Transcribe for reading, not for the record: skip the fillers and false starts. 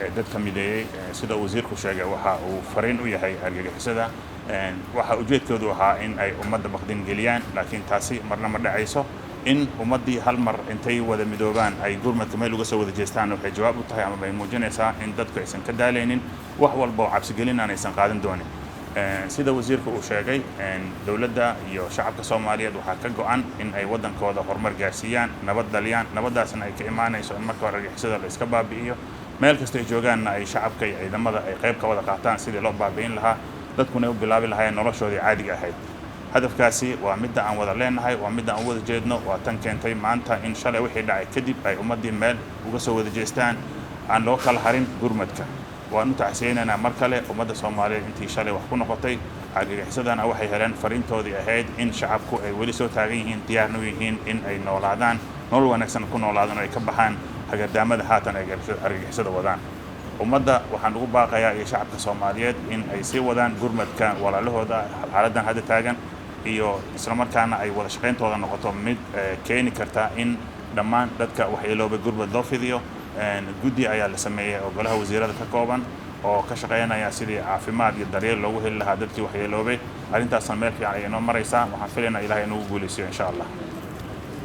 Ee dadka mideeyey, sida uu wasiirku sheegay, waxa uu fariin u yahay argagixisada. Waxa ujeedkoodu ahaa in ay ummadda baqdin geliyaan, laakiin taasi marna ma dhacayso. In ummaddii hal mar intay wada midoobaan ay gurmadka meel uga soo wada jeestaan waxay jawaab u tahay ama bay muujinaysaa in dadku aysan ka daalaynin wax walba oo cabsigelin aan aysan qaadan doonin. Sida wasiirku uu sheegay, dowladda iyo shacabka Soomaaliyeed waxaa ka go'an in ay waddankooda horumar gaarsiiyaan, nabad dhaliyaan, nabaddaasna ay ka imaanayso in marka hore argagixisada la iska baabi'iyo, meel kasta ay joogaanna ay shacabka iyo ciidamada ay qayb ka wada qaataan sidii loo baabi'in lahaa, dadkuna ay u bilaabi lahaayeen noloshoodii caadiga ahayd. Hadafkaasi waa midda aan wada leenahay, waa midda aan u wada jeedno, waa tan keentay maanta in shalay wixii dhacay kadib ay ummaddii meel uga soo wada jeestaan, aan loo kala harin gurmadka. Waan u tacsiyeynaynaa mar kale ummadda Soomaaliyeed intii shalay wax ku noqotay. Argagixisadana waxay heleen fariintoodii ahayd in shacabku ay weli soo taagan yihiin, diyaarna u yihiin in ay noolaadaan, nolol wanaagsan ku noolaadaan oo ay ka baxaan hagardaamada haatan ay argagixisada wadaan. Ummadda waxaan ugu baaqayaa iyo shacabka Soomaaliyeed in ay sii wadaan gurmadka walaalahooda xaaladdan hadda taagan, iyo islamarkaana ay wada shaqayntooda noqoto mid keeni karta in dhammaan dadka waxyeeloobay gurmad loo fidiyo. Guddi ayaa la sameeyey oo golaha wasiirada ka kooban oo ka shaqaynaya sidii caafimaad iyo daryeel loogu heli lahaa dadkii waxyeeloobay. Arrintaasna meel fiican ayay noo maraysaa. Waxaan filaynaa Ilahay inugu guulaysiyo, insha Allah.